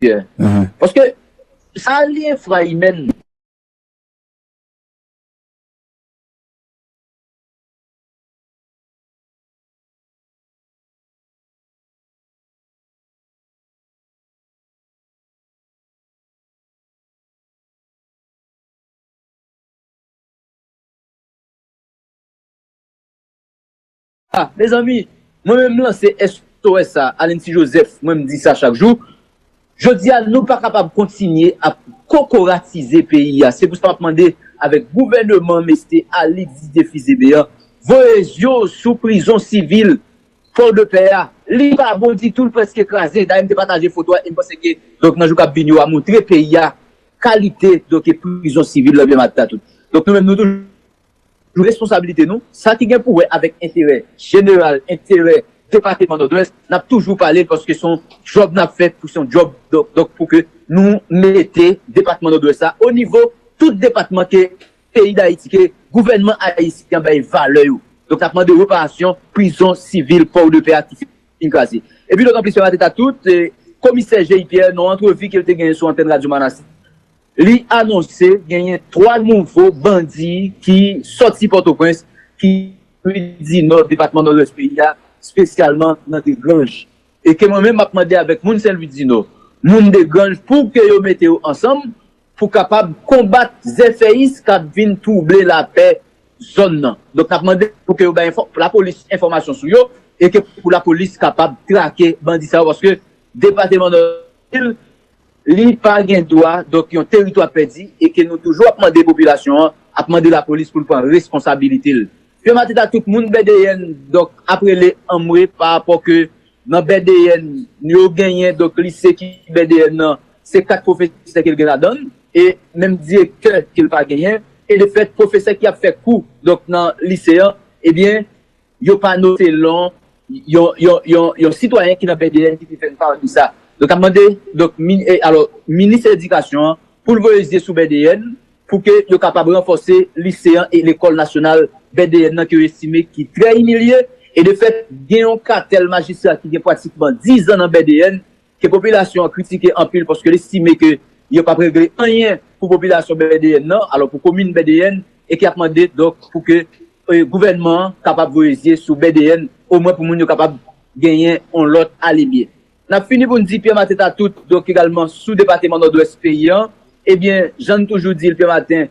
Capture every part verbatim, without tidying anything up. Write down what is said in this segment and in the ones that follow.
Pierre. Paske sa li enfra imèn. Ah, mezanmi, mwen menm m lanse S O S sa, Alency Joseph, mwen m di sa chak jou. Jodi a, nou pa kapab kontinye ap kokoratize peyi a. Se pou sa m ap mande avèk gouvèneman mesye Alix Didier Fils-Aimé an, voye zye w sou prizon sivil Pòdepè a. Li pa bon ditou, l prèske kraze. Dayè, m te pataje foto a e m panse ke, donk, nan jou k ap vini yo a montre peyi a kalite, donk, prizon sivil la, byen matant tout. Donk, nou menm, nou toujou responsabilite nou, sa ki gen pou wè avèk enterè jeneral, enterè depatman Nòdwès, n ap toujou pale paske se yon djòb n ap fè, pou se yon djòb, donk, donk pou ke nou mete depatman Nòdwès la o nivo tout depatman ke peyi Dayiti, ke gouvènman ayisyen bay valè yo. Donk, n ap mande reparasyon prizon sivil Pòdepè a ki fin kraze. Epi, dotan plis, pèmèt a tout, eh, komisè Jean Pierre, nan yon antrevi ke l te genyen sou antèn Radyo Manassé, li anonse genyen twa nouvo bandi ki sòti Pòtoprens, ki Senlwidinò, depatman Nòdwès peyi a, espesyalman nan Degranj. E ke mwen menm m ap mande avèk moun Senlwidinò, moun Degranj, pou ke yo mete yo ansanm pou kapab konbat zèfèyis k ap vin twouble lapè zòn nan. Donk, n ap mande pou ke yo bay enfò-, lapolis enfòmasyon sou yo e ke pou lapolis kapab trake bandi sa yo, paske depatman Nòdwès li pa gen dwa, donk, yon teritwa pèdi, e ke nou toujou ap mande popilasyon an, ap mande lapolis pou l pran responsabilite l. Pye matet a tout moun B D N, donk, ap rele anmwe pa rapò ke nan B D N, yo genyen, donk, lise ki B D N nan, se kat pwofesè ke l gen ladan l, e menm direktè ke l pa genyen, e de fèt, pwofesè ki ap fè kou, donk, nan lise an, ebyen, yo pa note non yon, yon, yon, yon sitwayen ki nan B D N ki te fè n pale de sa. Donk, ap mande, donk, min-, e, alò, minis edikasyon an, pou l voye zye sou B D N, pou ke yo kapab ranfòse lise an e lekòl nasyonal B D N nan, ke yo estime ki trè imilye, e de fèt, gen yon katèl majistra ki gen pratikman diz an nan B D N, ke popilasyon an kritike anpil paske l estime ke yo p ap regle anyen pou popilasyon B D N nan, alò pou komin B D N, e ki ap mande, donk, pou ke, eh, gouvènman an kapab voye zye sou B D N, omwen pou moun yo kapab genyen yon lòt alemye. N ap fini pou n di Pye matet a tout, donk, egalman sou depatman Nòdwès peyi an, ebyen, jan n toujou di l, Pye maten,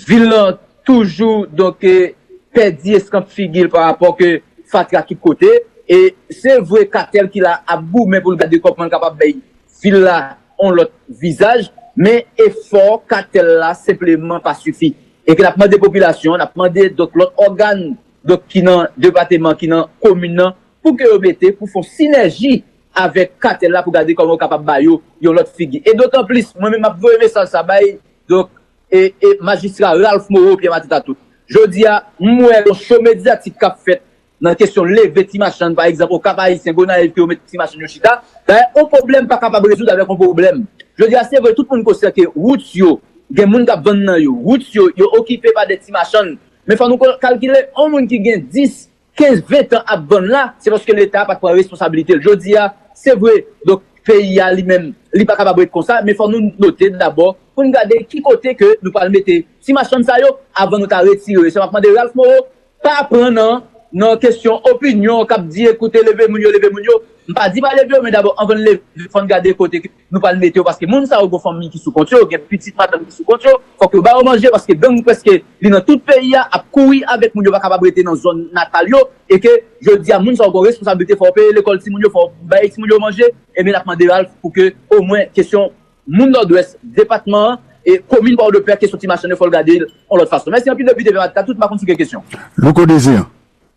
vil lan toujou, donk, eh, pèdi eskanp figi l pa rapò ke fatra tout kote. E se vre, katèl ki la ap goumen pou l gade kòman l kapab bay vil la yon lòt vizaj, men efò katèl la senpleman pa sifi. E ke n ap mande popilasyon an, n ap mande, donk, lòt ògàn, donk, ki nan depatman, ki nan komin nan, pou ke yo mete, pou fè yon sinèji avèk katèl la, pou gade kòman yo kapab ba yo yon lòt figi. E dotan plis, mwen menm, m ap voye mesaj sa bay, donk, e, e majistra Ralph Moreau, Pye matet a tout. Jodi a, m wè yon cho medyatik k ap fèt nan kesyon leve ti machann, pa egzanp, Okap Ayisyen, Gonayiv, ke yo met ti machann yo chita. Dayè, yon pwoblèm pa kapab rezoud avèk yon pwoblèm. Jodi a, se vre, tout moun konsyan ke wout yo, gen moun k ap vann nan yo. Wout yo, yo okipe pa de ti machann. Men fò nou ko-, kalkile, yon moun ki gen dis, kenz, ven tan ap vann la, se paske Leta pa t pran responsabilite l. Jodi a, se vre, donk, peyi a li menm, li pa kapab ret konsa, men fò nou note dabò pou n gade ki kote ke nou pral mete ti machann sa yo avan nou ta retire yo. Se m ap mande Ralph Moreau, pa pran nan, nan kesyon opinyon k ap di, ekoute, leve moun yo, leve moun yo. M pa di pa leve yo, men dabò, anvan n leve, fò n gade kote ke nou pral mete yo, paske moun sa yo gon fanmi ki sou kont yo, gen pitit madanm ki sou kont yo, fòk yo ba yo manje, paske gang prèske li nan tout peyi a, ap kouri avèk moun yo pa kapab rete nan zòn natal yo, e ke jodi a moun sa yo gon responsablite, fò yo peye lekòl timoun yo, fò yo bay timoun yo manje, ebyen n ap mande Ralph pou ke omwen kesyon moun Nòdwès, depatman an, e komin Pòdepè, kesyon ti machann yo, fò l gade l yon lòt fason. Mèsi anpil, depite Pye matet a tout, m pa konn si gen kesyon. Louko Désir.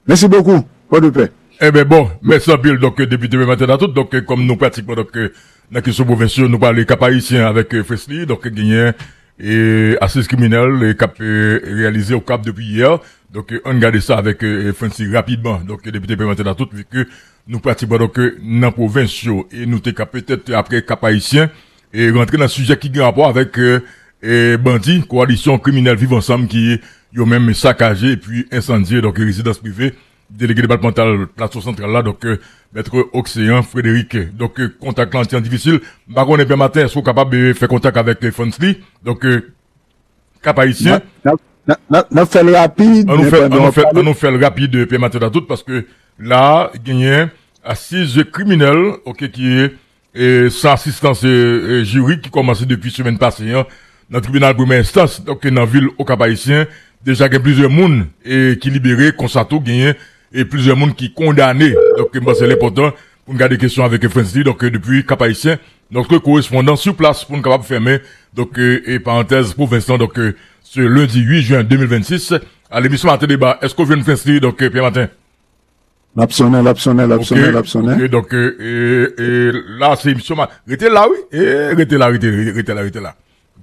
Mèsi bokou, Pòdepè. Eben bon, mèsi anpil, donk, depite Pye matet a tout, donk, kòm nou pratikman, donk, nan kesyon pwovens yo, nou pale Kap Ayisyen avèk, eh, Frensly, donk, genyen, eh, asiz kriminèl, eh, k ap, eh, reyalize Okap depi yè. Donk, eh, ann gade sa avèk, eh, Frensly rapidman. Donk, depite Pye matet a tout, vi ke nou pratikman, donk, nan pwovens yo, e nou te ka petèt, apre Kap Ayisyen, e rantre nan sijè ki gen rapò avèk, eh, eh, bandi, kowalisyon kriminèl Viv Ansanm ki yo menm sakaje epi ensandye, donk, rezidans prive Delege depatmantal Plato Santral la, donk, euh, Mèt Ocean Frédéric. Donk, euh, kontak la an ti jan difisil. M pa konnen, Pè Maten, èske w kapab, euh, fè kontak avèk, euh, Frantz Lee? Donk, euh, Kap Ayisyen. N ap, n ap, n ap, n ap, n ap fè l rapid, an nou men fè, pandan an nou w ap fè, pale. An nou fè l rapid, Pè Maten Tatout, paske la, genyen asiz kriminèl, oke, ki e, san asistans, e, e, jiri ki kòmanse depi semèn pase an nan tribinal premyè enstans, donk, nan vil Okap Ayisyen, deja gen plizyè moun, e, ki libere, konsa tou genyen, e, plizyè moun ki kondane. Donk, m panse l enpòtan pou n gade kesyon avèk Frantz Lee, donk, depi Kap Ayisyen, nòt korespondan sou plas pou n kapab fèmen, donk, e, e, parantèz pwovens lan, donk, e, se lendi uit jen de mil vennsis, a lemisyon Maten Deba, èske w jwenn Frantz Lee, donk, e, Pè Maten? L ap sonnen, l ap sonnen, l ap sonnen, l ap sonnen. Ok, donk, e, e, e, la, se emisyon ma-, rete la, wi. E, rete la, rete, rete la, rete la.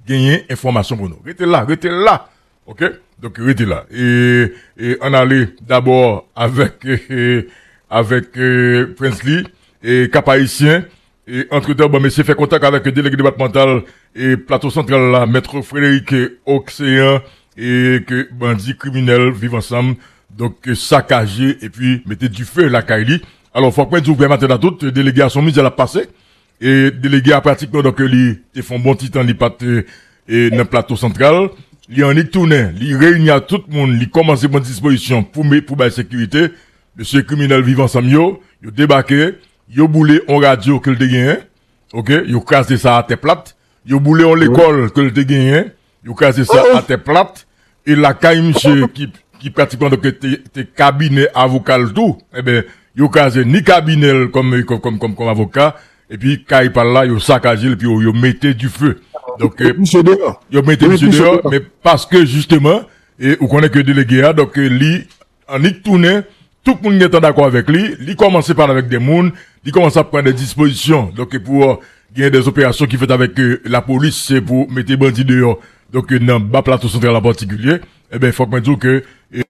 Genyen enfòmasyon pou nou. Rete la, rete la. Ok? Donk, rete la. E, e, ann ale dabò avèk, e, avèk, e, Frantz Lee, e, Kap Ayisyen. E, antretan, bon, mesye fè kontak avèk delege depatmantal, e, Plato Santral la, Mèt Frédéric Ocean, e, ke bandi kriminèl Viv Ansanm, donk, sakaje epi mete dife lakay li. Alò, fòk mwen di w, Pè Maten Tatout, delege a se yon mizè l ap pase. E delege a pratikman, donk, li te fè yon bon ti tan, li pa t, e, nan Plato Santral. Li annik tounen, li reyini ak tout moun, li kòmanse pran dispozisyon pou me-, pou bay sekirite. Mesye kriminèl Viv Ansanm yo, yo debake, yo boule yon radyo ke l te genyen, ok, yo kraze sa atè plat, yo boule yon lekòl ke l te genyen, yo kraze sa atè plat, e lakay misye ki, ki pratikman donk te, te kabinè avoka l tou, enben, yo kraze ni kabinè l kòm, kòm, kòm, kòm, kòm avoka, epi kay pa l la, yo sakaje l, epi yo, yo mete dife. Donk, e, misye deyò. Yo mete misye deyò, men paske jisteman, e ou konnen ke delege a, donk, e, li annik tounen, tout moun gentan dakò avèk li, li kòmanse pale avèk de moun, li kòmanse ap pran de dispozisyon. Donk, e pou, e, gen de operasyon ki fèt avèk, e, lapolis, se pou mete bandi deyò. Donk, e, nan ba Plato Santral an patikilye, enben, fòk mwen di w ke, e,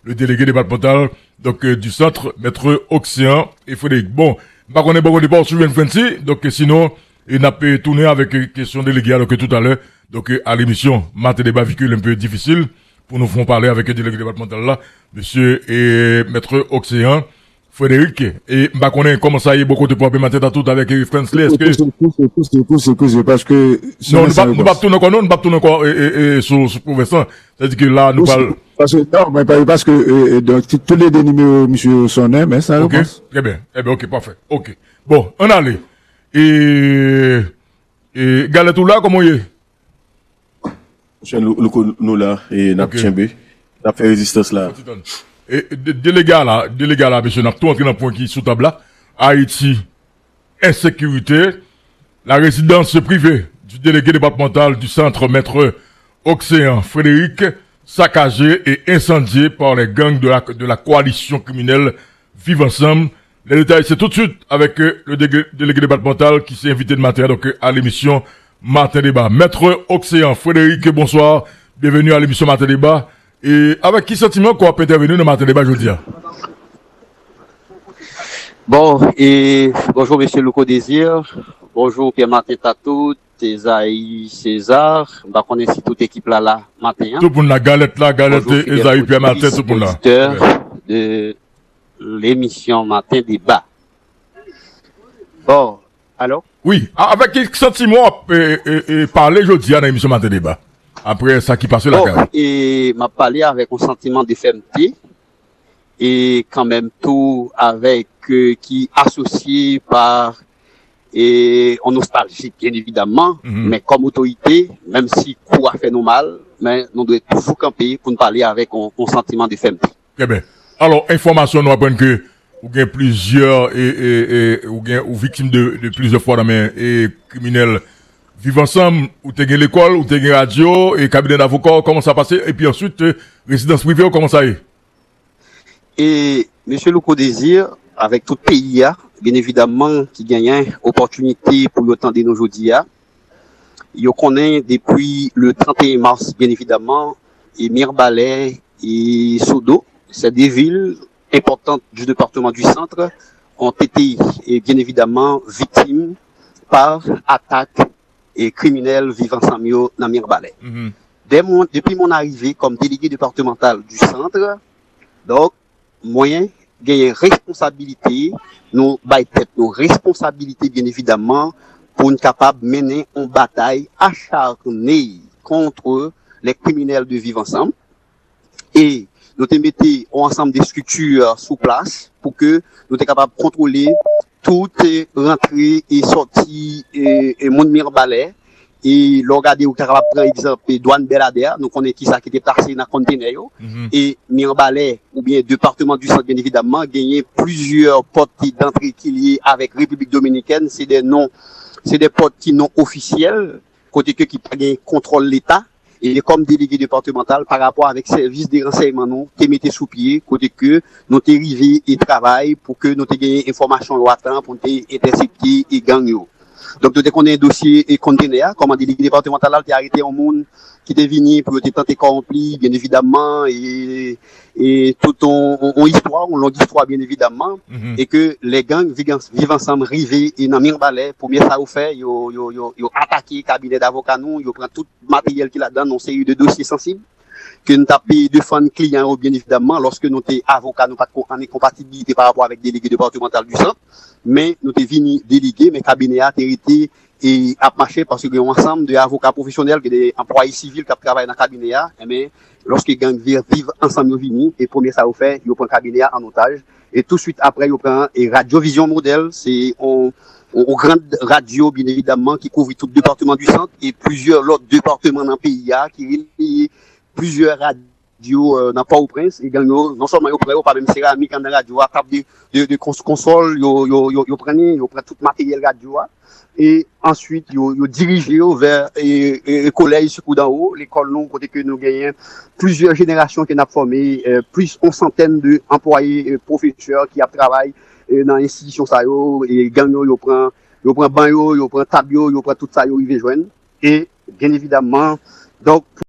le délégué départemental, donk, euh, du centre, Mèt Ocean e Frédéric. Bon, m pa konnen bò kote pa w si w jwenn Frantz Lee, donk, euh, sinon, e n ap, euh, tounen avèk, euh, kesyon delege a, donk, euh, toutalè, donk, euh, a lemisyon Maten Deba, vi ke l enpe difisil pou nou fè yon pale avèk, euh, delege depatmantal la, mesye, e Mèt Ocean Frédéric, e m pa konnen kòman sa ye bò kote pa w, Pè Maten Tatout, avèk, e, Frantz Lee, èske... Koute, koute, koute, koute, paske... Non, nou p ap, nou p ap tounen ankò, non, nou p ap tounen ankò, e, e, e, sou, sou pwovens lan. Sètadi ke la, nou pral... Paske, non, men pa-, paske, e, e, donk, ti-, tou le de nimewo misye yo sonnen, men san repons. Ok, trè byen. Ebyen, ok, pafè. Ok. Bon, ann ale. E, e, Galèt ou la, kòman w ye? Monchè Lou-, Louko, nou la, e n ap tchenbe, n ap fè rezistans la. E, de-, delege a la, delege a la, mesye, n ap tou antre nan pwen ki sou tab la. Ayiti, ensekirite. La résidence privée du délégué départemental du centre, Maître Ocean Frédéric, saccagée et incendiée par les gangs de la, de la coalition criminelle Viv Ansanm. Les détails, c'est tout de suite avec, euh, le dé-, délégué départemental ki se envite de maten, donk, euh, a lemisyon Maten Deba. Mèt Ocean Frédéric, bonsoir. Byenveni a lemisyon Maten Deba. E avèk ki santiman ke w ap entèveni nan Maten Deba jodi a? Bon, e bonjou, mesye Louko Désir. Bonjou, Pè Maten Tatout, Ezayi César. M pa konnen si tout ekip la la maten an. Tout moun la, Galèt la, Galèt, Ezayi, Pè Maten, tout moun la. Bonjou, fidèl oditè, oditris de lemisyon Maten Deba. Bon, alo? Wi, a-, avèk ki santiman w ap, e, e, e, pale jodi a nan emisyon Maten Deba? Apre sa ki pase lakay ou? Bon, e, m ap pale avèk yon santiman de fèmte, e kanmenm tou avèk, e, ki asosye pa, e, yon nostalji, byen evidaman, men kòm otorite, menm si kou a fè nou mal, men nou dwe toujou kanpe pou n pale avèk yon, yon santiman de fèmte. Trè byen. Alò, enfòmasyon nou aprann ke ou gen plizyè, e, e, e, ou gen, ou viktim de, de plizyè fwa nan men, e, kriminèl Viv Ansanm, ou te gen lekòl, ou te gen radyo, e kabinè davoka w, kòman sa pase? Epi answit, e, rezidans prive w, kòman sa ye? E, mesye Louko Désir, avèk tout peyi a, byen evidaman, ki genyen opòtinite pou yo tande nou jodi a, yo konnen depi le trannteyen mas, byen evidaman, e Mirbalè, e Sodo, se de vil enpòtan du depatman du Centre, ont été, e byen evidaman, viktim pa atak e kriminèl Viv Ansanm yo nan Mirbalè. Dès mon, depuis mon arrivée comme délégué départemental du centre, donk, mwen genyen responsabilite, nou bay tèt nou responsabilite, byen evidaman, pou n kapab mennen yon batay acharne contre les criminels de Viv Ansanm. E nou te mete yon ansanm de estrikti sou plas pou ke nou te kapab kontwole tout, eh, rantre e sòti, eh, eh, moun Mirbalè. E lè w gade, ou ta kapab pran egzanp, eh, dwàn Bèladè, nou konnen kisa ki te pase nan kontenè yo. E Mirbalè, oubyen depatman di Sant, byen evidaman, genyen plizyè pòt dantre ki lye avèk Repiblik Dominikèn. Se de non, se de pòt ki non ofisyèl, kote ke ki pa gen kontwòl Leta. E kòm delege depatmantal, pa rapò avèk sèvis de ransèyman nou te mete sou pye, kote ke nou te rive e travay pou ke nou te genyen enfòmasyon yo a tan pou nou te entèsepte e gang yo. Donk, nou te konnen dosye e kontenè a, kòman delege depatmantal la, te arete yon moun ki te vini pou yo te tante kòwonp li, byen evidaman, e, e tout on, on, on istwa, on long istwa, byen evidaman, e ke lè gang Viv Ans-, Viv Ansanm rive e nan Mirbalè, premye sa yo fè, yo, yo, yo, yo atake kabinè davoka nou, yo pran tout materyèl ki ladan, yon seri de dosye sansib ke n t ap defann kliyan yo, byen evidaman, lòske nou te avoka, nou pa t ko-, an enkonpatibilite pa rapò avèk delege depatmantal di Sant, men nou te vini delege, men kabinè a te rete e ap mache paske gen yon ansanm de avoka pwofesyonèl, gen de anplwaye sivil k ap travay nan kabinè a, enben, lòske gang Viv, Viv Ansanm yo vini, e premye sa yo fè, yo pran kabinè a an otaj, e touswit apre, yo pran, e, Radyo Vizyon Modèl, se yon, yon, yon gran radyo, byen evidaman, ki kouvri tout depatman di Sant e plizyè lòt depatman nan peyi a, ki releye plizyè radyo, eh, nan Pòtoprens, e gang yo, non sèlman yo pran yo, pa menm seramik anndan radyo a, tab de, de, de kons-, konsòl, yo, yo, yo, yo pran li, yo pran tout materyèl radyo a. E answit, yo, yo dirije yo vè, e, e, e kolèj Sekou Danwo, lekòl nou, kote ke nou genyen plizyè jenerasyon ke n ap fòme, eh, plis yon santèn de anplwaye, eh, pwofesè ki ap travay, eh, nan enstitisyon sa yo, e gang yo, yo pran, yo pran ban yo, yo pran tab yo, yo pran tout sa yo rive jwenn. E, byen evidaman, donk,